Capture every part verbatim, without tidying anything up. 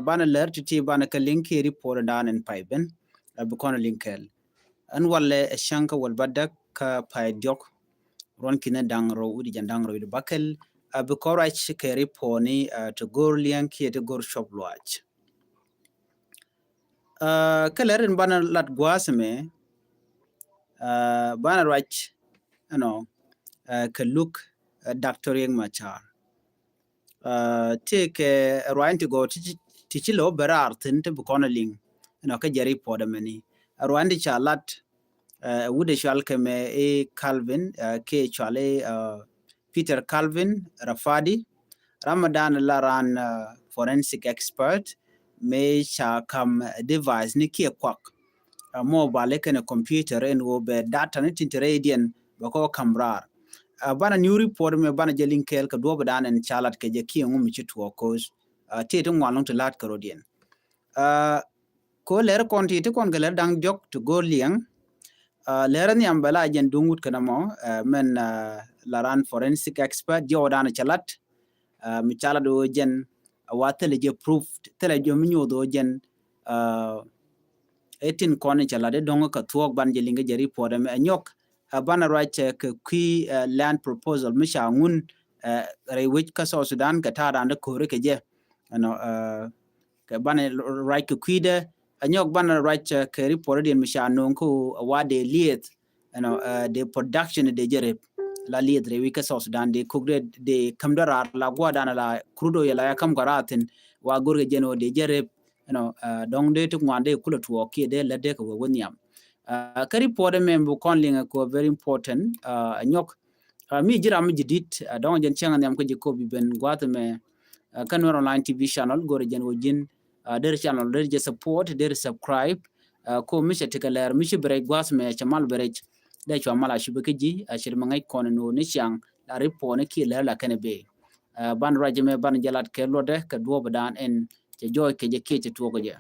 banɛ lär ti̱ti̱ banɛ kɛ liŋ kiɛ report dan ɛn pay ben, ɛ bi kɔn liŋ kɛɛl. Ɛn walɛ ɛ cäŋ kä wäl bädäk kä pay diɔk, ruɔ̱n ki̱n da̱ŋ rɛw wi̱cdɛ jiɛn da̱ŋ rɛw wi̱cdɛ bäkɛl, ɛ bi kɔn ruac kɛ report ni, ɛ ti go̱r liɛŋ kiɛ ti go̱r cuɔp luaac. Ɛ kä lär in banɛ lat gua̱a̱th ɛmɛ, ɛ banɛ ruac ɛnɔ, ɛ kɛ luk, ɛ Doctor Riek Machar. Ɛ tëëkɛ ruac in ti gɔw ti ci, ti ci lo̱ ben raar thi̱n ti bi kɔn liŋ, ɛnɔ kä jɛ report ɛmɛni. Ɛ ruac in ti ca lat, ɛ wut ɛ cual kɛ mɛ i̱ Calvin, ɛ kiɛ cual i̱, ɛ Peter Calvin Rafadi, ram mi dan la ran, ɛ forensic expert, mëë ca ka̱m, ɛ device ni kiɛ kuak, ɛ mobile kɛnɛ computer ɛn ɣöö bɛ data ni tin te rɛydiɛn bɛ kɔ ka̱m raar. Ɛ banɛ new report mɛ banɛ jɛ liŋ kɛɛl kɛ duɔ̱ɔ̱p dan ɛn ca lat kɛ jɛ kiɛ ŋu mi ci tuɔɔk ko̱o̱c, ɛ tëë ti ŋuan lɔŋ ti la̱t kɛ rɔ̱diɛn. Ɛ ko lɛr kɔn ti ti kɔn kɛ lɛr da̱ŋ diɔk ti go̱o̱r liɛŋ. Ɛ lɛr nhiam bɛ la jɛn duŋ wut kɛn ɛmɔ, ɛ mɛn, ɛ la ran forensic expert diɔw dan cɛ lat. Ɛ mi ca lat ɣöö jɛn, ɛ wa thilɛ jɛ proof, thilɛ jɛ mi nyoth ɣöö jɛn, ɛ ɛ tin kɔn cɛ lat i̱ dɔ̱ŋ kɛ thuɔ̱k ban jɛ liŋ kɛ jɛ report ɛmɛ ɛ nyɔk, ɛ banɛ ruac, ɛ kɛ kui̱, ɛ land proposal mi ca ŋun, ɛ rɛy wec kä South Sudan kɛ ta̱a̱ dan dee ko̱ri kɛ jɛ. Ɛnɔ, ɛ kɛ banɛ ruac kɛ kui̱dɛ, ɛ nyɔk banɛ ruac, ɛ kɛ report diɛn mi ca no̱o̱ŋ kä ɣöö ɛ wa dee lieth, ɛnɔ, ɛ dee production dee jɛ rep la lieth rɛy wi̱c kä South Sudan dee kok dee, dee käm dee raar la gua̱a̱r dan la crude oil la ya käm kɔ raar thi̱n, wa go̱rkɛ jɛn ɣöö dee jɛ rep, ɛnɔ, ɛ dɔ̱ŋ dee ti ŋuan dee kulɛ tuɔɔk kiɛ dee lät dee kɛ wee wä nhiam. Ɛ kä report ɛmɛ bi kɔn liŋ ɛ kɔ very important, ɛ nyɔk. Ɛ mi ji̱ ram mi ji̱ di̱t, ɛ dɔ̱ŋ jɛn cäŋ nhiam kä ji̱ kɔ bi ben gua̱a̱th ɛmɛ, ɛ kä Nuer Online T V channel go̱rɛ jɛn ɣöö ji̱n, ɛ der channel der jɛ support, der subscribe, ɛ ko mi cɛ tekɛ lɛr mi ci bɛ rɛc gua̱a̱th ɛmɛ cɛ mal bɛ rɛc. Dee cua mal a cupɛ kä ji̱, ɛ cɛ mɛ ŋäc kɔn ɛn ɣöö ni ciaŋ la report ni kiɛ lɛr la kɛn ɛ bee. Ɛ ban ruac ɛmɛ ban jɛ lat kɛ luɔtdɛ kɛ duɔ̱ɔ̱p dan ɛn cɛ jɔɔc kɛ jɛ kiɛ cɛ tuɔɔk kɛ jɛ.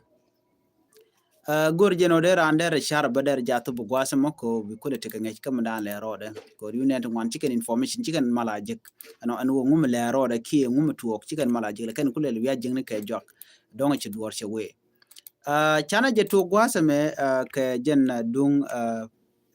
Ɛ go̱r jɛn ɔ dee raan dee rɛ car bä dee rɛ jath bi gua̱a̱th ɛmɔ kɛ ɣöö bi kulɛ tekɛ ŋäc kä mi daan lɛ rɔɔdɛ. Kɛ ɣöö yu nɛn ti ŋuan cikɛn information cikɛn mal a jek. Ɛnɔ ɛn ɣöö ŋumɛ lɛ rɔɔdɛ kiɛ ŋumɛ tuɔɔk cikɛn mal a jek lɛ kɛn kulɛ lɛ wiac jiäkni kɛ juak. Dɔ̱ŋ ci duɔ̱ɔ̱r cɛ wee. Ɛ canɛ jɛ tuɔɔk gua̱a̱th ɛmɛ, ɛ kɛ jɛn, ɛ duŋ, ɛ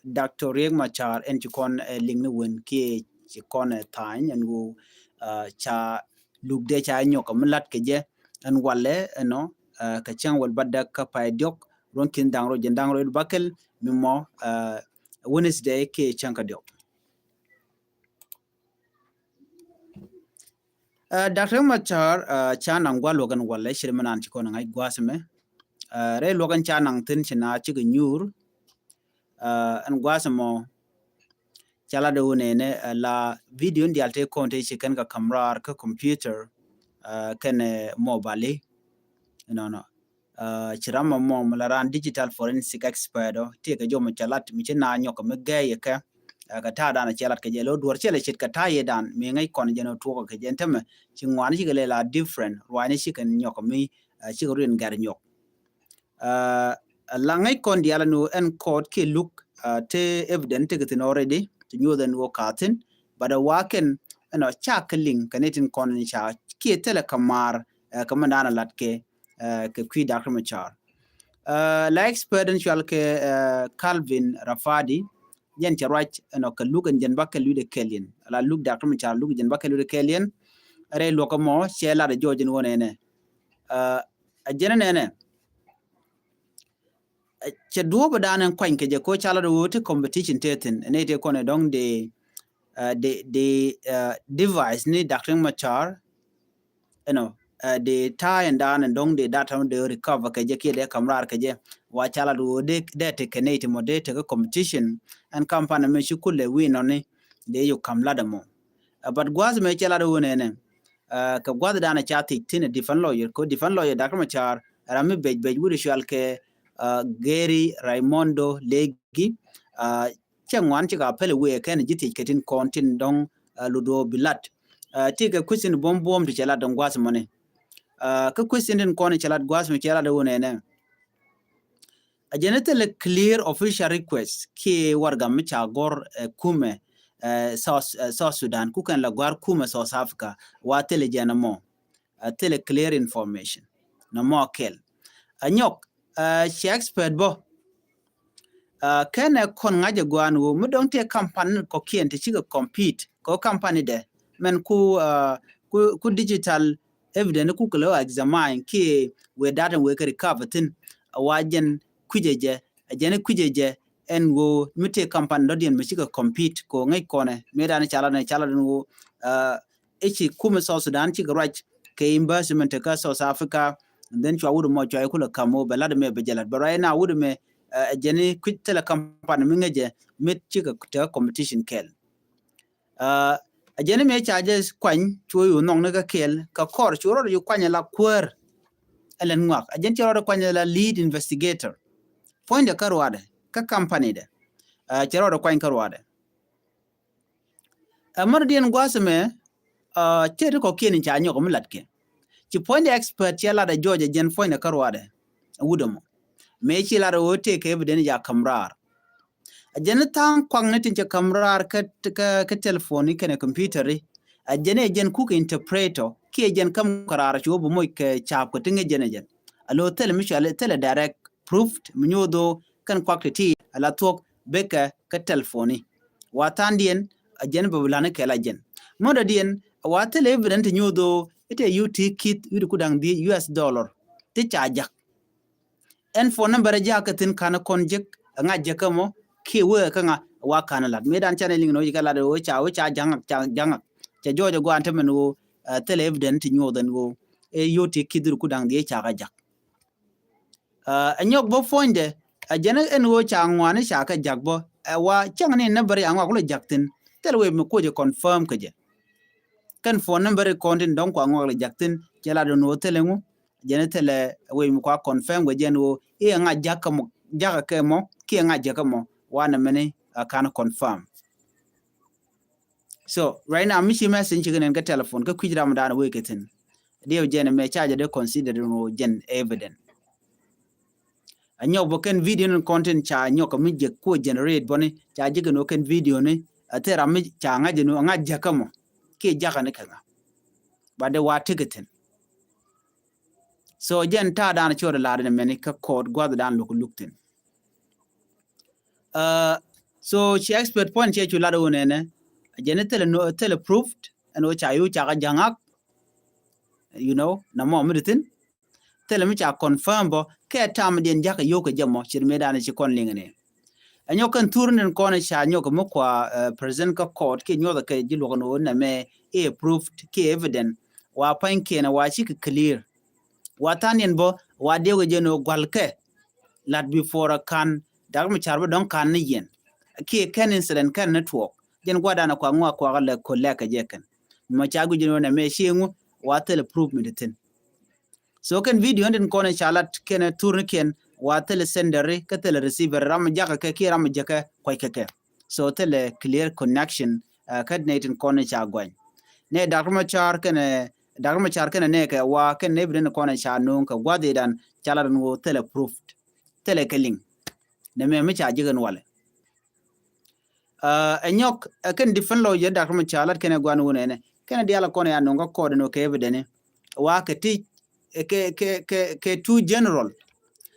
Doctor Riek Machar ɛn ci kɔn, ɛ liŋ ni wen kiɛ ci kɔn, ɛ tha̱a̱ny ɛn ɣöö, ɛ ca luk dee ca nyɔk mi lat kɛ jɛ ɛn walɛ ɛnɔ, ɛ kɛ cäŋ wäl bädäk kä pay diɔk ruɔ̱n ki̱n da̱ŋ rɛw jiɛn da̱ŋ rɛw bäkɛl mi mɔ, ɛ Wednesday kiɛ cäŋ kä diɔk. Ɛ Doctor Machar, ɛ ca naŋ gua̱l wä kɛn walɛ ciri mi naan ci kɔn ŋa̱c gua̱a̱th ɛmɛ. Ɛ rɛy luɔk ɛn ca naŋ thi̱n ci na cikɛ nyuur. Ɛ ɛn gua̱a̱th ɛmɔ ca lat ɣöö nɛnɛ, ɛ la video in diaal tëë kɔn tëë ci kɛn kɛ ka̱m raar kä computer, ɛ kɛnɛ mobile. Nɔnɔ. Ɛ ci ram mɔ mɔ mi la raan digital forensic expert ɔ tëë kɛ jɔmɔ ca lat mi ci na nyɔk mi gɛy kɛ, ɛ kɛ ta̱a̱ dan cɛ lat kɛ jɛ lo̱ duɔ̱r cɛ lɛ ce̱t kɛ ta̱a̱ yɛ dan mi ŋäc kɔn jɛn ɔ tuɔk kɛ jɛ ɛn tämɛ ci ŋuan cikɛ lɛ la different ruaacni cikɛ nyɔk mi, ɛ cikɛ ruin gɛr nyɔk. Ɛ la ŋäc kɔn diaal ɛn ɣöö ɛn court kiɛ luk, ɛ te evidence tekɛ thi̱n already ti nyuɔth ɛn ɣöö ka̱a̱thi̱n, but ɛ wakɛn ɛnɔ ca kɛ liŋ kɛ ni tin kɔn ni ca kiɛ thilɛ kɛ maar, ɛ kɛ mɛn da̱a̱n ɛ lat kɛ, ɛ kɛ kui̱ Doctor Machar. Ɛ la expert ɛn cual kɛ, ɛ Calvin Rafadi, jɛn cɛ ruac ɛnɔ kɛ luk ɛn jɛn bakɛ lui̱dɛ kɛɛliɛn. La luk Doctor Machar luk jɛn bakɛ lui̱dɛ kɛɛliɛn. Rɛy luɔk ɛmɔ cɛ lat ɛ jɔɔc ɛn ɣöö nɛnɛ. Ɛ ɛ jɛn ɛ nɛnɛ. Ɛ cɛ duɔ̱ɔ̱p ɛ da̱a̱n ɛn kuany kɛ jɛ ko ca lat ɛ ɣöö ti competition tëë thi̱n. Ɛ nɛy tëë kɔn ɛ dɔ̱ŋ dee, ɛ dee, dee, ɛ device ni Doctor Machar. Ɛnɔ, ɛ dee ta̱a̱ ɛn da̱a̱n ɛn dɔ̱ŋ dee data dee recover kɛ jɛ kiɛ dee ka̱m raar kɛ jɛ. Wa ca lat ɣöö dee, dee tekɛ nɛy ti mɔ dee tekɛ competition. Ɛn company mɛ ci kulɛ wi̱i̱ nɔni dee yuk ka̱m lat ɛmɔ. Ɛ but gua̱a̱th mɛ cɛ lat ɣöö nɛnɛ. Ɛ kɛ gua̱a̱th da̱a̱n ɛ ca thiec thi̱n ɛ defense lawyer, ko defense lawyer Doctor Machar ram mi bec bec wut cual kɛ, ɛ Gary Raimondo Legi. Ɛ cɛ ŋuan ci ka pɛl wee kɛn ji̱ thiec kɛ tin kɔn tin dɔ̱ŋ, ɛ ludo bi lat. Ɛ ti kɛ question buɔ̱m buɔ̱m ti cɛ lat dɔ̱ŋ gua̱a̱th mɔni. Ɛ kä question tin kɔn cɛ lat gua̱a̱th mɔ cɛ lat ɣöö nɛnɛ. A jɛn thilɛ clear official request kiɛ warɛgak mi ca gɔ̱r, ɛ kumɛ, ɛ South, ɛ South Sudan ku kɛn la gɔ̱r kumɛ South Africa wa thilɛ jɛn ɛmɔ. Ɛ thilɛ clear information. nɔmɔ kɛl. Ɛ nyɔk, ɛ, ci expert bä, ɛ, kɛn ɛ kɔn ŋa̱c ɛ gua̱a̱n ɣöö mi dɔ̱ŋ tëë company kɔ̱kiɛn ti cikɛ compete kɛ ɣöö company dɛ mɛn ku, ɛ, ku, ku digital evidence ku kɛ lɛ examine kiɛ wëë data wëë kɛ recover thi̱n. Ɛ wa jɛn kui̱cɛ jɛ, ɛ jɛn kui̱cɛ jɛ ɛn ɣöö mi tëë company dɔ̱diɛn mi cikɛ compete kɛ ɣöö ŋäc kɔnɛ mi dan ca lat ni ca lat ni ɣöö, ɛ, i̱ ci kumɛ South Sudan cikɛ ruac kɛ investment kä South Africa, and then cua wut mɔ cua i̱ kulɛ kam ɣöö bɛ lat mɛ bɛ jɛ lat. But right now wut mɛ, ɛ, jɛn i̱ kui̱c thilɛ company mi ŋäcɛ mi cikɛ te competition kɛl. Ɛ, ɛ jɛn i̱ mɛ ca jɛ kuany cu yu nhɔk ni kä kɛl kä kɔr cu rɔɔd ju kuany ala kuäär. Ɛlɛn ŋuak ɛ jɛn cɛ rɔɔd kuany ala lead investigator. Puɔ̱nydɛ kä ruaadɛ kä company dɛ. Ɛ, cɛ rɔɔd kuany kä ruaadɛ. Ɛ mär diɛn gua̱a̱th ɛmɛ, ɛ, cɛ ti kɔ̱kiɛn in ca nyɔk mi lat kɛ. Ci puɔ̱nydɛ expert cɛ lat ɛ jɔɔc ɛ jɛn puɔ̱nydɛ kä ruaadɛ. Ɛ wut ɛmɔ. Mëë ci lat ɛ ɣöö tëëkɛ evidence ja käm raar. Ɛ jɛn ni tha̱a̱ŋ kuakni tin cɛ käm raar kä, kä, kä telephone ni kɛnɛ computer ri. Ɛ jɛn ɛ jɛn kuk interpreter kiɛ jɛn käm kɛ raar cu wä bi moc kɛ ca̱a̱p kɛ ti ŋäc jɛn ɛ jɛn. Alo thilɛ mi cuali thilɛ direct proved mi nyoth ɣöö kɛn kuak ti ti ala thuɔ̱k bekɛ kä telephone ni. Wa tha̱a̱ŋdiɛn ɛ jɛn bɛ bi la̱ni kɛl a jɛn. Mɔdɔdiɛn wa thilɛ evidence ti nyoth ɣöö i̱ tɛ yut ti kith wi̱i̱ ti ku da̱ŋ dhiec U S dollar ti ca jak. Ɛn phone number jakä thi̱n ka̱n kɔn jek ŋa jekä mɔ kiɛ wee kä ŋa wa ka̱n lat. Mëë dan canɛ liŋ ni wee ca lat wee ca wee ca jaŋak ca jaŋak. Cɛ jɔɔc ɛ guan te mɛn wee, ɛ, thilɛ evidence ti nyoth ɛn wee ɛ yot ti kith wi̱i̱ ti ku da̱ŋ dhiec ca kä jak. Ɛ, ɛ nyɔk bä puɔ̱nydɛ ɛ jɛn ɛn ɣöö ca ŋuani ca kɛ jak bä ɛ wa cäŋ ni number i̱ aŋuak kulɛ jak thi̱n. Thilɛ wee mi kuɔc ɛ confirm kɛ jɛ. Kɛn phone number i̱ kɔn tin dɔ̱ŋ kua ŋuak lɛ jak thi̱n cɛ la dɔ̱ŋ ɣöö thilɛ ŋu. Jɛn thilɛ wee mi kua confirm kɛ jɛn ɣöö i̱ ɛ ŋa jakä mɔ jakä kɛ mɔ kiɛ ŋa jakä mɔ wanɛ mɛni ɛ ka̱n confirm. So right now mi ci message cikɛ nɛn kä telephone kä kui̱c ram dan wee kɛ thi̱n. Diɛw jɛn mɛ ca jɛ dee consider ni wä jɛn evident. A nyɔk bä kɛn video ni content ca nyɔk mi jɛ kuɔ generate bɔni ca jɛ kɛ ni wä kɛn video ni a thil ram mi ca ŋa̱c jɛ ni wä ŋa̱c jɛ kä mɔ kiɛ jakä ni kɛ ŋa. Ba dee wa tekɛ thi̱n. So jɛn ta̱a̱ dan cuɔt lar ni mɛni kä court gua̱th dan luk luk thi̱n. Uh, so ci expert point cɛ cu lat wun ɛnɛ jɛn ni thilɛ no thilɛ proved ɛn wä ca yu ca kä jaŋak. You know na mɔ mi di thin thilɛ mi ca confirm bɔ kɛ tam diɛn jakä yok kɛ jɛ mɔ cir mi dan ci kɔn liŋ ni. Ɛ nyɔk kɛn thur ni kɔn ca nyɔk mi kua, uh, present kä court ki nyuɔth kɛ ji luɔk ni wun nɛ mɛ i̱ proved ki evident wa pany kiɛn wa ci kɛ clear. Wa than yɛn bä wa diɛw kɛ jɛ ni wä gual kɛ lat before a kan dak mi car bä dɔŋ kan ni yɛn. Kiɛ kɛn incident kɛn ni tuɔɔk jɛn guadan a kuak ŋuak kuak lɛ ko lɛk kɛ jɛ kɛn. Mɛ ca guic ni wä nɛ mɛ ci ŋu wa thilɛ proof mi ti thin. So kɛn video ni tin kɔn ca lat kɛn thur ni kɛn wa thilɛ sender kä thilɛ receiver ram jakä kɛ kiɛ ram jakä kuac kɛ kɛ. So thilɛ clear connection, uh, kä nɛ tin kɔn ca guany. Nɛ dak ma car kɛn dak ma car kɛn nɛ kɛ wa kɛn nɛ bi den kɔn ca nuŋ kɛ guathi dan ca la den wo thilɛ proof. Thilɛ kɛ liŋ. Nɛ mɛ mi ca jigen walɛ. Uh, ɛ nyɔk ɛ kɛn defend lawyer dak ma ca lat kɛn guan wo nɛ nɛ kɛn dial kɔn ya nuŋ kä kɔɔd no kɛ evidence. Wa kɛ ti kɛ, kɛ, kɛ, kɛ too general.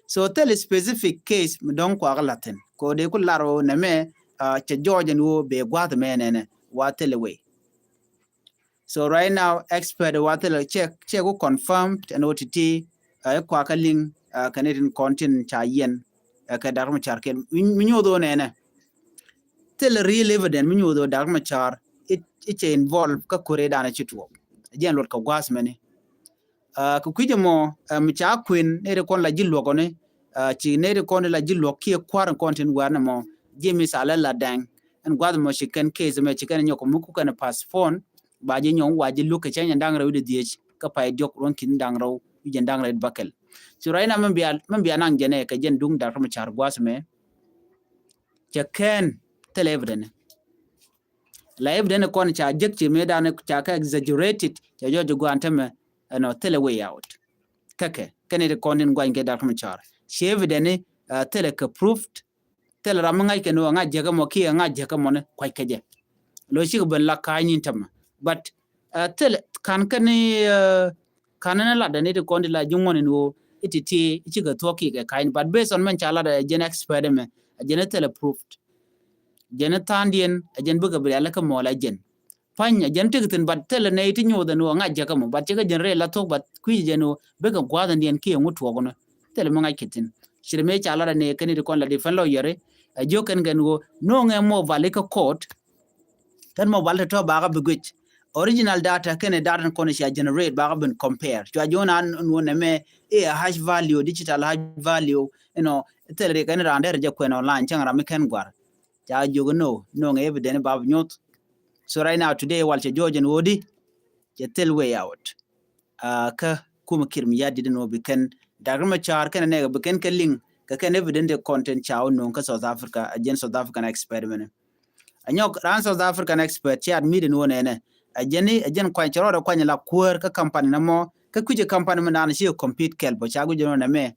So thil specific case mi dɔŋ kuak lathin ko de ku lar wo nɛ mɛ, uh, cɛ jɔɔc ɛn wo be guath mɛ nɛnɛ wa thil wei. So right now expert wa thil cɛ, cɛ ku confirmed ɛn wo titi, uh, kuak a liŋ, uh, kɛ ni tin kɔn tin ca yɛn, uh, kɛ dak mi car kɛn mi nyuɔth wo nɛnɛ. Thil real evidence mi nyuɔth wo dak mi car it, it cɛ involve kä kore dan ci tuɔk. Jɛn luɔt kɛ guath mɛni. Uh, kɛ kui̱c ɛmɔ, uh, mi ca kuën nɛy ti kɔn la ji̱ luɔk ɔni, uh, ci nɛy ti kɔn la ji̱ luɔk kiɛ kua̱r in kɔn tin gua̱r ni mɔ ji̱ mi thalɛ la dɛŋ. Ɛn gua̱th mɔ ci kɛn case mɛ ci kɛn nyɔk mi ku kɛn postpone ba ji̱ nyɔŋ wa ji̱ luk kɛ cɛny ɛn da̱ŋ rɛw di dhiec kä pay diɔk ruɔ̱n ki̱n da̱ŋ rɛw wi̱c ɛn da̱ŋ rɛw bäkɛl. So right now mɛ bia, mɛ bia naŋ jɛnɛ kɛ jɛn duŋ dak mi car gua̱th mɛ cɛ kɛn thil evidence. La evidence kɔn ca jek ci mi dan ca kɛ exaggerated ca jɔc guan tɛmɛ ɛnɔ thilɛ way out. Kɛkɛ kɛn it kɔn din guany kɛ dak mi car ci evidence, uh, thilɛ kɛ proved. Thilɛ ram mi ŋa̱c kɛ ni wä ŋa̱c jek ɛmɔ kiɛ ŋa̱c jek ɛmɔ ni kuac kɛ jɛ. Lo cik ben la ka̱ny in tɛmɛ but, uh, thilɛ kan kɛ ni, uh, Kan ni lat dɛ ni ti kɔn ti la ji̱ ŋuɔ̱n in ɣöö i̱ ti ti i̱ cikɛ thuɔ̱k kikɛ ka̱ny. But based on mɛn ca lat ɛ jɛn expert ɛmɛ, ɛ jɛn i̱ thilɛ proved. Jɛn i̱ tha̱a̱ŋdiɛn ɛ jɛn bikɛ bi rialikä mɔɔl ɛ jɛn. Pa̱ny ɛ jɛn tek thi̱n, but thilɛ nɛy ti nyoth ɛn ɣöö ŋa̱c jäkä mɔ, but cikɛ jɛn rɛy la thuɔ̱k, but kui̱c jɛn ɣöö bikɛ gua̱a̱th ɛn diɛn kiɛ ŋut tuɔɔk nɔ. Thilɛ mi ŋa̱c kɛ thi̱n. Cirɛ mëë ca lat ɛ nɛy kɛn i̱ ti kɔn la defend lawyer ɛ jiök kɛn kɛn ɣöö no̱o̱ŋɛ mobile ikä court. Kɛn mobile tɔ̱tɔ̱ bakä bi guic. Original data kɛnɛ data kɔn cia generate bakä bin compare. Cua jiök na nuɔn nɛmɛ i̱ a hash value, digital hash value, you know, thilɛ ri kɛn raan derɛ jɛ kuɛn online cäŋ ram mi kɛn guar. Ca jiök no, no̱o̱ŋɛ evidence ba bi nyoth. So right now, today, wal cɛ jiök jɛn ɣöö di, cɛ thil way out. Kä kumɛ Kiir Mayardit ni wä bi kɛn Doctor Machar kɛn nɛ bi kɛn kɛ liŋ kɛ kɛn evidence de content ca wä no̱o̱ŋ kä South Africa, a jɛn South African expert mɛnɛ. A nyɔk ran South African expert cɛ admit ni wä nɛnɛ. A jɛn ni, a jɛn kuany cɛ rɔɔdɛ kuany la kuäär kä company na mɔ, kä kui̱cɛ company mɛ naan ci compete kɛl bɔ ca guic ni wä nɛ mɛ.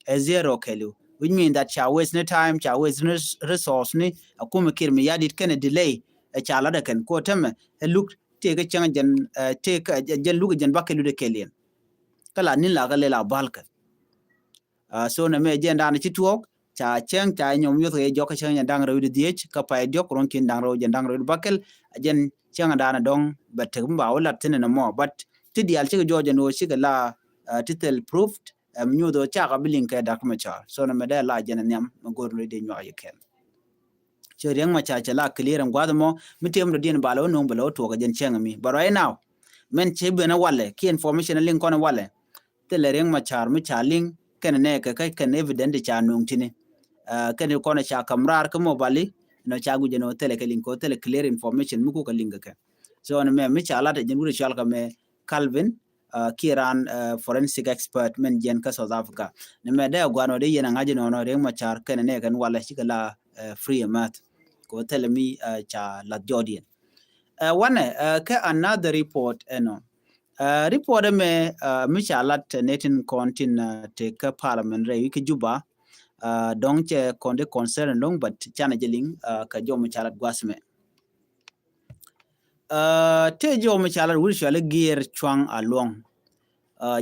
Ɛ zero kɛliw, which mean that ca waste ni time, ca waste ni resource ni, a kumɛ Kiir Mayardit kɛn delay, ɛ ca lat ɛ kɛn ko tɛmɛ, ɛ luk tëë kä cäŋ jɛn, tëë kä jɛn luk jɛn bakɛ lut ɛ kɛliɛn. Kä la nin la kä lɛ la bal kɛ. So nɛ mɛ jɛn daanɛ ci tuɔɔk ca cäŋ ca nyɔm yuɔth kɛ jɔk kä cäŋ jɛn da̱ŋ rɛw di dhiec kä pay diɔk ruɔ̱ŋ kin da̱ŋ rɛw jɛn da̱ŋ rɛw di bakel. A jɛn cäŋ daanɛ dɔŋ bɛ tek mi ba wä lat thin nɛ mɔ, but ti diaal cikɛ jɔɔc jɛn ɣöö cikɛ la ti thil proved. Ɛm nyuuth ɣöö cakɛ bi liŋ kɛ Doctor Machar. So nɛ mɛ dee la jɛn nhiam mɛ go̱r ni dee nyuak yɛ kɛl. Cɛ Riek Machar cɛ la clear ɛn gua̱th mɔ mi tëë mi dɔ̱diɛn ba lɛ wä no̱o̱ŋ bɛ lɛ wä tuɔɔk ɛ jɛn cäŋ mi. But right now, mɛn cɛ ben ɛ walɛ ki information ɛ liŋ kɔn ɛ walɛ. Thilɛ Riek Machar mi ca liŋ kɛn nɛ kɛ kä kɛn evidence ca no̱o̱ŋ tini. Kɛn kɔn ca kam raar kä mobile, nɔ ca guic ɛn ɔ thilɛ kɛ liŋ kɛ ɔ thilɛ clear information mi kukɛ liŋ kɛ kɛ. So nɛ mɛ mi ca lat ɛ jɛn wut ɛ cual kɛ mɛ Calvin, kiɛ ran forensic expert mɛn jɛn kä South Africa. Nɛ mɛ dee a guan ɔ dee yɛn a ŋa̱c ɛn ɔ nɔ Riek Machar kɛn nɛ kɛn walɛ cikɛ la free a math. Kɛ ɔ thilɛ mi ca lath jɔɔdiɛn. Wanɛ kɛ another report ɛnɔ. Report ɛmɛ mi ca lat nɛ tin kɔn tin tëë kä parliament rɛy wi̱c kä Juba. Dɔ̱ŋ cɛ kɔn di concern ɛn lo̱ŋ, but canɛ jɛ liŋ kɛ jɔm mi ca lat gua̱th mɛ. Tëë jɔm mi ca lat wut cuali Giir Cuaŋ Aluɔŋ.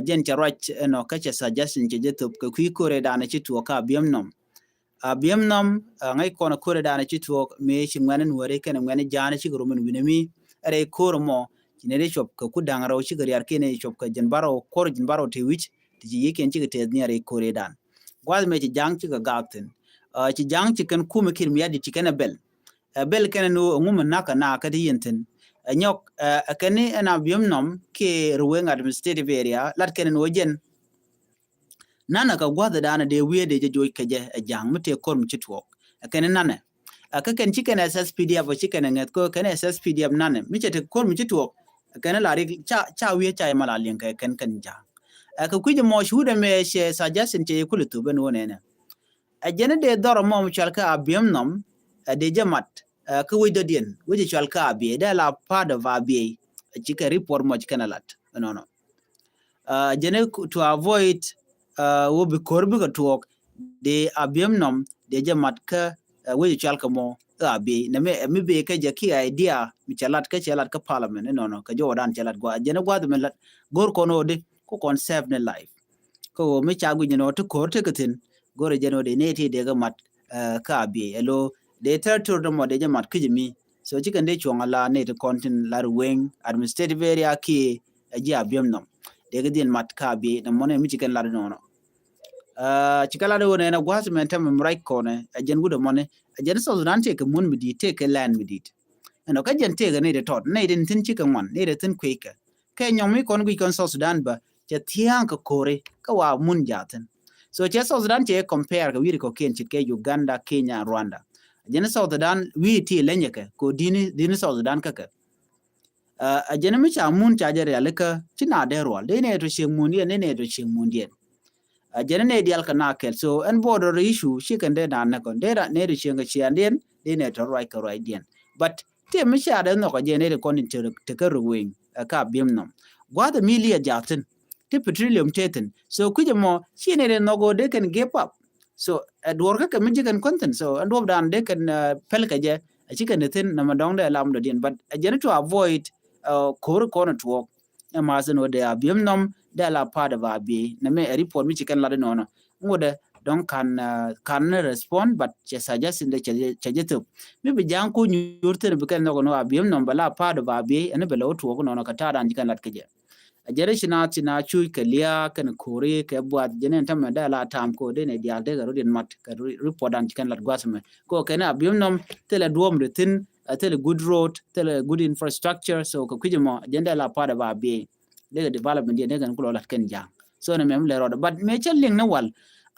Jɛn cɛ ruac ɛnɔ kä cɛ suggestion cɛ jɛ thop kɛ kui̱ kore danɛ ci tuɔɔk ka biɛm nɔm. A biɛm nɔm ŋäc kɔn a kore danɛ ci tuɔɔk mëë ci ŋuɛni nuɔri kɛnɛ ŋuɛni ja̱a̱ni cikɛ rom in wi̱nɛ mi. Ɛrɛ i kore mɔ ci nɛ ri cuɔp kɛ ku da̱ŋ rɛw cikɛ riar kiɛ nɛ cuɔp kɛ jɛn barɔw kor jɛn barɔw te wi̱c ti ci yikiɛn cikɛ tɛth ni ɛrɛ i kore dan. Gua̱th mëë ci ja̱ŋ cikɛ gaak thi̱n. Ci ja̱ŋ ci kɛn kumɛ Kiir Mayardit ci kɛn ɛ bɛl. Ɛ bɛl kɛn ni ŋu mi nak kɛ na kä ti yɛn thi̱n. Ɛ nyɔk ɛ kɛn ni ɛn a biɛm nɔm kiɛ Ruweng administrative area lat kɛn ni wä jɛn. Nanɛ kɛ gua̱th ɛ danɛ dee wiee dee jɛ joc kɛ jɛ ɛ ja̱ŋ mi tëë kor mi ci tuɔɔk. Ɛ kɛn ni nanɛ. Ɛ kä kɛn ci kɛn S S P D F ɔ ci kɛn ɛ ŋɛth kɛ kɛn S S P D F nanɛ mi cɛ te kor mi ci tuɔɔk. Ɛ kɛn la rik ca ca wiee ca yɛ ma la liɛŋ kɛ kɛn kɛn ja̱ŋ. Ɛ kɛ kui̱c mɔ ci wut ɛmɛ cɛ suggestion cɛ yɛ kulɛ thop ɛn wä nɛnɛ. Ɛ jɛn i̱ dee dhɔr ɛmɔ mi cual kä Abiɛm nɔm ɛ dee jɛ mat kä wec dɔ̱diɛn wec ɛ cual kä Abiɛy dee la part of Abiɛy. Ɛ cikɛ report mɔ ci kɛn ɛ lat ɛnɔnɔ. Ɛ jɛn i̱ to avoid wä bi ko̱r bikɛ tuɔɔk dee Abiɛm nɔm dee jɛ mat kä wec ɛ cual kä mɔ ɛ Abiɛy nɛ mi bee kä jɛ ki idea mi cɛ lat kä cɛ lat kä parliament ɛnɔnɔ kɛ jɔwä dan cɛ lat gua̱a̱ jɛn i̱ gua̱a̱th mi lat go̱r kɔn ɣöö di ku kɔn save ni life. Kä ɣöö mi ca guic ni nɔ ti ko̱r tekɛ thi̱n go̱rɛ jɛn ɣöö dee nɛy ti dee kɛ mat kä Abiɛy ɛlo dee territory dämɔ dee jɛ mat kä jɛ mi. So cikɛn dee cuɔ̱ŋ ala nɛy ti kɔn tin la Ruweng administrative area kiɛ ɛ ji̱ Abiɛm nɔm dee kɛ dhil mat kä Abiɛy nɔmɔ nɛ mi cikɛn lat inɔnɔ. Cikɛ lat iwä nɛn ɛ gua̱th mɛn tɛmɛ mi ruac kɔnɛ ɛ jɛn wut ɛmɔni ɛ jɛn South Sudan tëëkɛ mun mi di̱i̱t tëëkɛ land mi di̱i̱t. Ɛnɔ kä jɛn tëëkɛ nɛy ti tɔt nɛy ti thi̱n cikɛ ŋuan nɛy ti thi̱n kueckɛ. Kɛ nyɔŋ mi kɔn guic kɔn South Sudan bä cɛ thia̱a̱ŋ kɛ ko̱ri kä wa mun jaathin. So cɛ South Sudan cɛ compare kɛ wi̱i̱ kɔ̱kiɛn ce̱tkɛ Uganda, Kenya, Rwanda. Jɛn South Sudan wi̱i̱ ti lɛnyɛ kɛ ko di̱ni di̱ni South Sudan kä kɛ. A jɛn mi ca mun ca jɛ rialikä ci na dee rual dee nɛ to cieŋ mun diɛn dee nɛ to cieŋ mun diɛn. A jɛn nɛ dial kɛ na kɛl so ɛn border issue ci kɛn dee na nɛ kɔn dee nɛ to cieŋ kɛ ciɛn diɛn dee nɛ to ruac kɛ ruac diɛn. But ti mi ca dee nhɔk a jɛ nɛ ti kɔn in te kä Ruweng ɛ ka Abiɛm nɔm gua̱th mi liɛ jaathin ti petroleum te thin. So kui̱c ɛmɔ ci nɛ ti nhɔk ɣöö dee kɛn give up. So ɛ duɔr kä kɛ mi ji̱ kɛn kuänh thin so ɛn duɔp dan dee kɛn pɛl kɛ jɛ ɛ ci kɛn ti thin nɛ mɛ dɔ̱ŋ dee lam dɔ̱diɛn. But ɛ jɛn to avoid ko̱r kɔn ɛ tuɔɔk. Ɛ ma̱a̱th ɛn ɣöö dee Abiemnom dee la part of Abiey. Nɛ mɛ ɛ report mi ci kɛn lat inɔnɔ. Ŋot ɛ dɔ̱ŋ kan, uh, kan ni respond, but cɛ suggestion dee cɛ, cɛ jɛ thop. Mi bi ja̱a̱ŋ ku nyuur thin bi kɛn nhɔk ɛn ɣöö Abiemnom bɛ la part of Abiey, ɛn bɛ lɛ wä tuɔɔk inɔnɔ kɛ ta̱a̱ dan ci kɛn lat kɛ jɛ. A jɛn ri ci na, ci na cuc kɛ Lia̱a̱ kɛn Ko̱ri kɛ Buath, jɛn ɛn tämɛ dee la ta̱a̱m kɛ ɣöö dee nɛ diaal dee kɛ rot in mat kɛ ri-, report dan ci kɛn lat gua̱th mɛ. Kɛ ɣöö kɛn Abiemnom thilɛ duɔ̱ɔ̱m ri thi̱n, uh, thilɛ good road, thilɛ good infrastructure, so kɛ kui̱c ɛmɔ jɛn dee la part of Abiey. Dee kɛ development diɛn dee kɛn kulɔ lat kɛn ja̱a̱ŋ. So nɛ mɛ mi lɛ rɔɔdɛ. But mëë cä liŋ ni wal,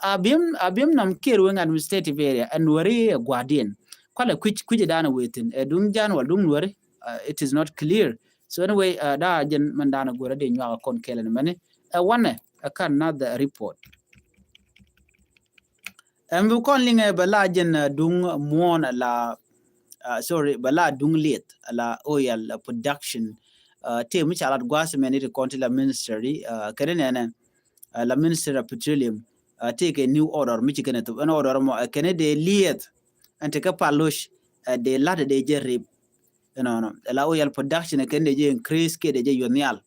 Abiemnom, Abiemnom kiɛ Ruweng administrative area, ɛn Nuääri ɛ gua̱a̱rdiɛn. Kualɛ kui̱c, kui̱c ɛ da̱a̱n ɛ wee thi̱n. Ɛ duŋ Ja̱a̱ŋ wal duŋ Nuääri, uh, it is not clear. So anyway, uh, da̱a̱ jɛn mɛn da̱a̱n ɛ go̱r ɛ dee nyuak ɛ kɔn kɛɛl ɛn mɛni. Ɛ wanɛ, ɛ kan another report. Ɛn bi kɔn liŋɛ bɛ la jɛn, uh, duŋ muɔ̱ɔ̱n ala, uh, sorry, bɛ la duŋ lieth ala oil, uh, production. Uh, tëë mi ca lat gua̱a̱th mɛn it kɔn ti la ministry, uh, kɛn nɛnɛ, uh, la ministry of petroleum. Uh, tëë kɛ new order mi ci kɛn ɛ thop. Ɛn order mɔ, uh, kɛn dee lieth ɛn tekɛ paloc, uh, dee lat dee jɛ rip. Ɛnɔnɔ ala oil production kɛn dee jɛ increase kiɛ dee jɛ yuɔth nhial.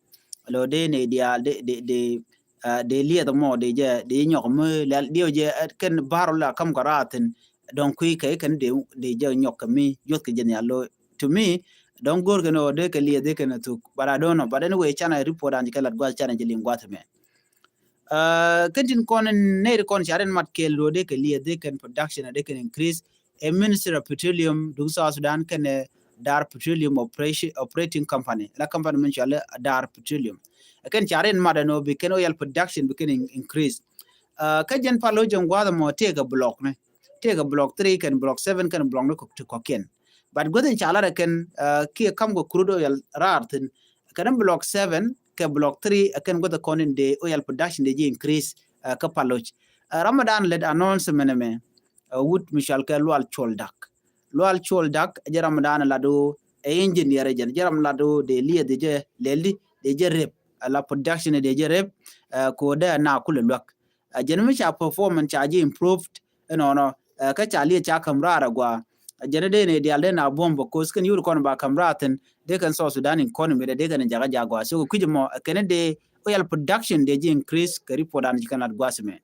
Lo dee nɛ diaal dee, dee, dee, uh, dee lieth mɔ dee jɛ, dee nyɔk mi lial diɛ jɛ, uh, kɛn bar la kam kɛ raathin. Dɔ̱ŋ kui̱ kɛ kɛn dee, dee jɛ nyɔk kɛ mi yuɔth kɛ jɛ nhial lo. To me, dɔ̱ŋ go̱r kɛn ɔ dee kɛ lieth dee kɛn thuk. But I don't know. But anyway, canɛ report an jɛ kɛ lat gua̱th, canɛ jɛ liŋ gua̱th mɛ. Uh, kɛn tin kɔn nɛy ti kɔn ca rin mat kɛɛl lo dee kɛ lieth dee kɛn production dee kɛn increase. Ɛ Ministry of Petroleum duŋ South Sudan kɛn ɛ Dar Petroleum Operation, Operating Company. La company min cɔal ɛ Dar Petroleum. Ɛ kɛn ca rin mat ɛn ɔ bi kɛn oil production bi kɛn in-, increase. Uh, kä jɛn paloc ɛn gua̱th ɛmɔ tëëkɛ block ni. Tëëkɛ block three kɛn block seven kɛn block ni kɔk ti kɔkiɛn. But gua̱th in ca lat ɛ kɛn, uh, kiɛ kam kɛ crude oil raar thi̱n. Kɛn block seven kɛ block three, uh, kɛn gua̱th ɛ kɔn in dee oil production dee ji̱ increase, uh, kä paloc. Uh, Ramadan lät announcement ɛmɛ, uh, wut mi cɔal kɛ Lual Cuɔl Dak. Lual Cuɔl Dak, jɛ Ramadan lat ɣöö ɛ engineer jɛn, jɛ Ramadan lat ɣöö dee lieth dee jɛ lɛl di, dee jɛ rep, ala production dee jɛ rep, uh, kɛ ɣöö dee na kulɛ luäk. Uh, jɛn mi ca performance ca ji̱ improved, ɛnɔnɔ, uh, kä ca lieth ca käm raar agua. Uh, jɛn dee ni diaal dee na buɔ̱m bä, cause kɛn yur kɔn ba käm raar thi̱n, dee kɛn South Sudan economy dee, dee kɛn jakä jakä agua. So kɛ kui̱c mɔ, uh, kɛn dee oil production dee ji̱ increase kɛ report an ci kɛn lat gua̱th mɛ.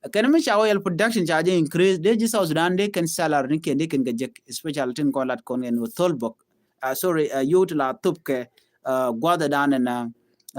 Uh, kɛn mi ca oil production ca ji̱ increase, dee ji̱ South Sudan dee kɛn salary ni kɛn dee kɛn kɛ jek, especially tin kɔn lat kɔn kɛn wä thol bok. Uh, sorry, uh, yio̱w ti la thop kɛ, uh, gua̱dhɛ dan ɛn, uh,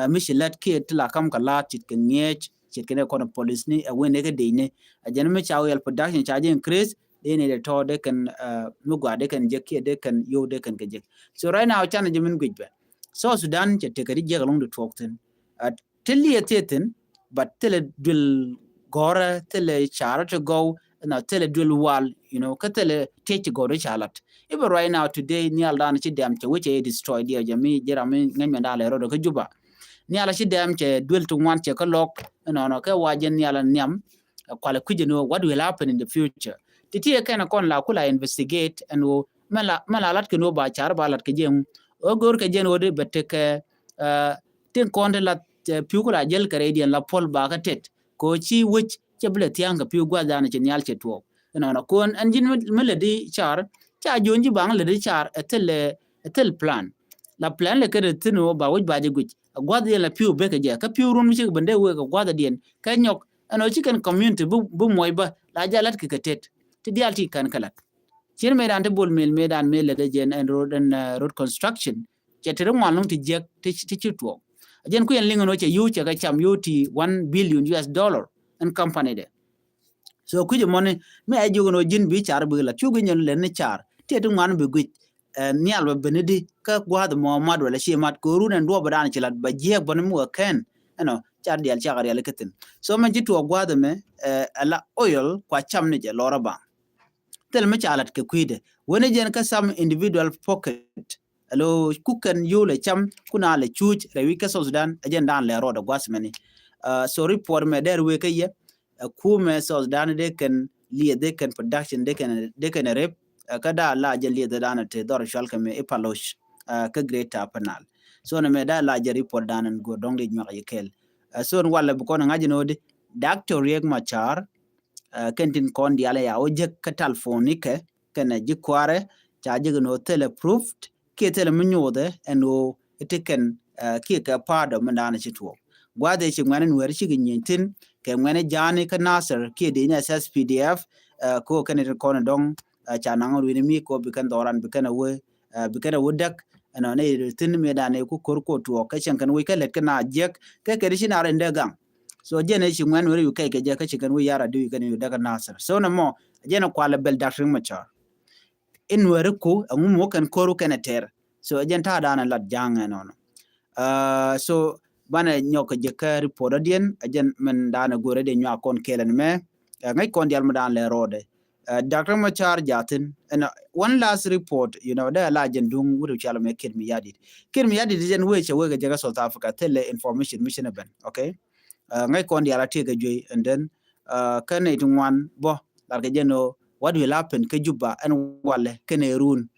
uh, mi ci lät kiɛ ti la kam kɛ la̱a̱t ce̱tkɛ ŋi̱eec, ce̱tkɛ ni kɔn police ni, uh, wen ni kɛ dec ni. Uh, jɛn mi ca oil production ca jɛ increase, dee ni dee tɔ̱ dee kɛn, uh, mi gua̱a̱ dee kɛn jek kiɛ dee kɛn yio̱w dee kɛn kɛ jek. So right now, canɛ jɛ min guic bɛ. South Sudan cɛ tekɛ di jiɛk ɛlɔ̱ŋ di tuɔɔk thi̱n. Uh, Thilɛ lieth thi̱n, but thilɛ duël gɔ̱rä, thilɛ carä ti gɔw, na thilɛ duël wal, you know, kä thilɛ tiec ti gɔw ti ca lat. Even right now, today, nhial dan ci dɛm cɛ wecɛ destroy diɛ jɛ mi ji̱ ram mi ŋäc mɛ dan lɛ rɔdɔ kä Juba. Nhial ci dɛm cɛ duël ti ŋuan cɛ kä lɔk, ɛnɔnɔ kɛ wa jɛ nhial nhiam, ɛ, kualɛ kui̱c ɛn ɣöö what will happen in the future. Ti ti ɛ kɛn kɔn la kula investigate ɛn ɣöö mɛ la, mɛ la lat kɛn ɣöö ba car ba lat kɛ jɛ ɛŋu. Ɣöö go̱o̱r kɛ jɛ ɛn ɣöö di bɛ tekɛ, uh, tin kɔn ti la, eh, pi̱w ku la jäl kɛ rɛydiɛn la puɔl bakä tet. Kɛ ɣöö ci wec cɛ bi lɛ thia̱a̱ŋ kɛ pi̱w gua̱th dan ci nhial cɛ tuɔɔk. Ɛnɔnɔ kɔn ɛn ji̱n mi, mi lɛ di car, ca juɔ̱n ji̱ baŋ lɛ di car, ɛ thil, ɛ thil plan. La plan lɛ kɛn ɛ thi̱n ɣöö ba wec ba jɛ guic. Ɛ gua̱th diɛn la pi̱w bekɛ jɛ. Kä pi̱w run mi cikɛ ben dee wek ɛ gua̱th diɛn. Kɛ nyɔk, ɛnɔ ci kɛn community bi, bi muɔc bä, la jɛ lat kɛ kɛ tet. Ti diaal ti kɛn kɛ lat. Cien mëë dan ti Bol Mel, mëë dan mëë lɛ dee jɛn ɛn road, ɛn, uh, road construction. Cɛ ti ri ŋuan lɔŋ ti jiɛk ti, ti ci tuɔɔk. Jɛn kui̱ ɛn liŋ ɛn ɣöö cɛ yio̱w cɛ kɛ cam yio̱w ti one billion U S dollar ɛn company dɛ. So kui̱c ɛmɔni mi ɛ jiök ɛn ɣöö ji̱n bi car bi la cu gui̱ny ɛn lɛn ni car. Ti ɛ ti ŋuan bi guic, eh, nhial bɛ ben di kä gua̱a̱th ɛmɔ mat wala ci mat kɛ ɣöö run ɛn duɔɔp ɛ dan ci lat bɛ jiɛk bäni mi wä kɛn. Ɛnɔ car diaal cakɛ rial ikä thi̱n. So mɛn ci tuɔɔk gua̱a̱th ɛmɛ, eh, ɛ la oil kua cam ni jɛ lɔrä baŋ. Thil mi ca lat kɛ kui̱dɛ. Wen jɛn kä some individual pocket. Alo kukɛn yio̱w lɛ cam, kuna lɛ cuuc, rɛy wi̱c kä South Sudan, ɛ jɛn dan lɛ rɔɔdɛ gua̱th mɛni. Uh, so report mɛ dɛr wee kä yɛ, ɛ kumɛ South Sudan dee kɛn lieth, dee kɛn production, dee kɛn, dee kɛn rep, ɛ kä daa la jɛ lieth dan te dhɔr cual kɛ mɛ i̱ paloc, ɛ kä Greater Upper Nile. So nɛ mɛ daa la jɛ report dan ɛn go̱o̱r dɔ̱ŋ dee nyuak yɛ kɛl. Ɛ so ɛn walɛ bi kɔn ŋa̱c ɛn ɣöö di, Doctor Riek Machar, ɛ kɛn tin kɔn diaal ya wä jek kä telephone ni kɛ, kɛnɛ ji̱ kua̱rɛ, ca jek ɛn ɣöö thilɛ proved, kiɛ thilɛ mi nyothɛ ɛn ɣöö ti kɛn kiɛ kɛ part of mi da̱a̱n ci tuɔɔk. Gua̱a̱th ëë ci ŋuɛ̈ni Nuɛɛri cikɛ nyieny thi̱n kɛ ŋuɛ̈ni Ja̱a̱ni kä Nasir kiɛ dee ni S S P D F, kɛ ɣöö kɛn ɛ tin kɔn dɔ̱ŋ ca naŋ ruëëni mi kɛ ɣöö bi kɛn dhɔran bi kɛn ɛ wee, bi kɛn ɛ wee däk. Ɛnɔ ni thi̱n mi da̱a̱n ɛ ku ko̱r ku tuɔɔk kɛ cieŋ kɛn wec kä lät kä na jiäk kɛ kɛ di ci na rɛn dee gaŋ. So jɛn ɛ ci ŋuɛ̈ni Nuɛɛri wi̱i̱ kɛc kɛ jɛ kä ci kɛn wec yar a di wi̱i̱ kɛn wi̱i̱ däk kä Nasir. So nɛ mɔ jɛn ɛ kual ɛ bɛl Doctor Riek Machar in Nuɛɛri ku ɛŋu mɔ kɛn ko̱r kɛn ɛ tɛr. So jɛn ta̱a̱ da̱a̱n ɛ lat ja̱a̱ŋ ɛnɔnɔ. So banɛ nyɔk kɛ jɛ kä report ɔ diɛn ɛ jɛn min da̱a̱n ɛ go̱rɛ dee nyuak kɔn kɛɛl ɛn mɛ. Ŋäc kɔn dial mi da̱a̱n lɛ rɔɔdɛ. Doctor Machar jathin ɛn one last report, you know, dee la jɛn duŋ wut cal mɛ Kiir Mayardit. Kiir Mayardit jɛn wee cɛ wee kɛ jɛ kä South Africa thilɛ information mi ci nɛ ben, okay. Ŋäc kɔn dial a tiek kɛ juey and then kä nɛy ti ŋuan bɔ lar kɛ jɛn ɣöö what will happen kä Juba ɛn walɛ kɛn ɛ run.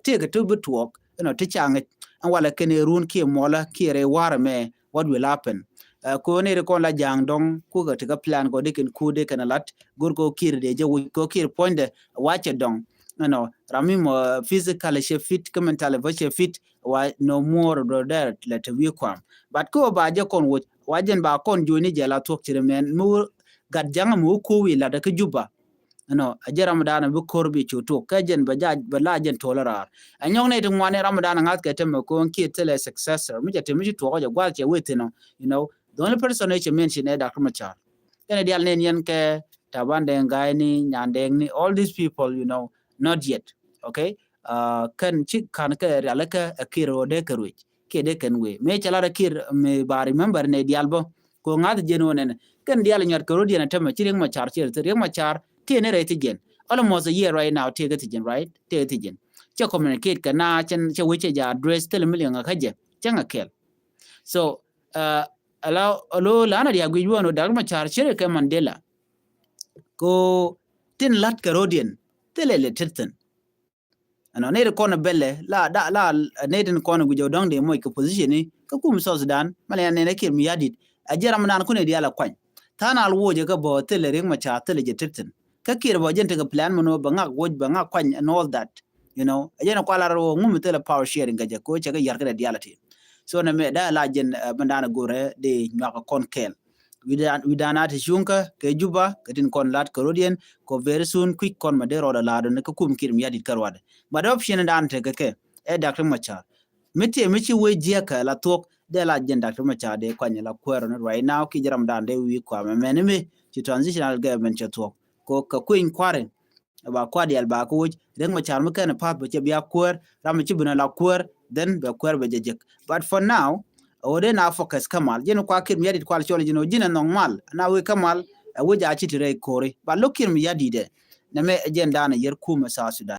Tiek kɛ ti bi tuɔɔk ɛn ɔ ti ca ŋäc ɛn walɛ kɛn ɛ run kiɛ muɔlä kiɛ rɛy warɛ mɛ what will happen. Kɛ ɣöö nɛy ti kɔn la ja̱a̱ŋ dɔ̱ŋ kukɛ ti kä plan kɔ di kɛn ku di kɛn lat go̱r kɛ ɣöö Kiir dee jɛ wuc kɛ ɣöö Kiir puɔ̱nydɛ wacɛ dɔ̱ŋ. Ɛnɔ ram mi mɔ physically cɛ fit kä mentally bä cɛ fit wa no more dɔ dɛr lɛ te wi̱i̱ kuam. But kä ba jɛ kɔn woc wa jɛn ba kɔn jo̱o̱ni jɛ la thuɔ̱k ci rɛ mɛn mi wä gat ja̱ŋ mi wä ko̱o̱wi lat kä Juba. Ɛnɔ a jɛ ram dan bi ko̱r bi cu tuk kä jɛn bɛ ja bɛ la jɛn tol raar. A nyɔŋ ni ti ŋuani ram dan ŋa̱th kɛ te mɛ ko̱o̱n kiɛ thilɛ successor mi jɛ te mi ci tuɔk jɛ gua̱th cɛ wee thin ɔ. You know, the only person cɛ mention ɛ Doctor Machar. Kɛn dial ni yɛn kɛ Taban Deng Gai ni Nyan Deng ni all these people, you know, not yet. Okay. Kɛn ci kan kɛ rialikä ɛ Kiir ɣöö dee kɛ ruec kiɛ dee kɛn wee mëë cɛ lat ɛ Kiir mi ba remember nɛ dial bä. Kɛ ŋa̱th jɛn ɣöö nɛnɛ kɛn dial nyɔt kɛ ro̱diɛn ɛ tämɛ ci Riek Machar ci rɛ Riek Machar tiɛ ni rɛy thi jɛn. Almost a year right now tiɛ kɛ thi jɛn, right, tiɛ kɛ thi jɛn. Cɛ communicate kɛ na cɛ wee cɛ jɛ address thilɛ mi liŋ kä jɛ cɛ ŋa kɛl. So ala alo lana diak guic wä nɔ Doctor Machar ci rɛ kɛ Mandela. Ko tin lat kɛ ro̱diɛn thilɛ lɛ tet thin. Ɛnɔ nɛy ti kɔn bɛlɛ la da la nɛy tin kɔn guic ɔ dɔ̱ŋ dee moc kɛ position ni kä kum South Sudan. Mɛ lɛ nɛn ɛ Kiir Mayardit a jɛ ram nan kun ɛ dial a kuany. Tha̱a̱n al woc ɛ kä bä thilɛ Riek Machar thilɛ jɛ tet thin. Kä Kiir bä jɛn tekɛ plan mɛn wä bɛ ŋak woc bɛ ŋak kuany and all that. You know, ɛ jɛn ɛ kual ar wä ŋum thilɛ power sharing kɛ jɛ ko cɛ kɛ yar kɛ dɛ dial a ti. So nɛ mɛ da la jɛn mɛn dan ɛ gorɛ dee nyuak kɔn kɛɛl. Wi̱dan a ti cuŋkä kɛ Juba kɛ tin kɔn lat kɛ ro̱diɛn kɔ very soon kui̱c kɔn ma dee rɔɔdɛ la̱a̱dɔ ni kä kum Kiir Mayardit kä ruadɛ. But option dan tekɛ kɛ ɛ Doctor Machar. Mi tiɛ mi ci wee jiɛkä la thuɔk dee la jɛn Doctor Machar dee kuany la kuɛɛr ni right now kiɛ jɛ ram dan dee wi̱i̱ kuamɛ mɛn mi ci transitional government cɛ thuɔk. Kɔ kɛ kueny kua̱ri ba kua̱r dial ba kä woc Riek Machar mi kɛn path bɛ cɛ bia kuäär ram mi ci bi na la kuäär then bɛ kuäär bɛ jɛ jek. But for now ɛ wä dee na focus kä mal jɛn kua Kiir Mayardit kual cɔl jɛn wä ji̱n ɛ nhɔŋ mal na wee kä mal ɛ wee ja ci ti rɛy ko̱ri. But look Kiir Mayardit dɛ nɛ mɛ ɛ jɛn dan ɛ yɛr kumɛ South Sudan.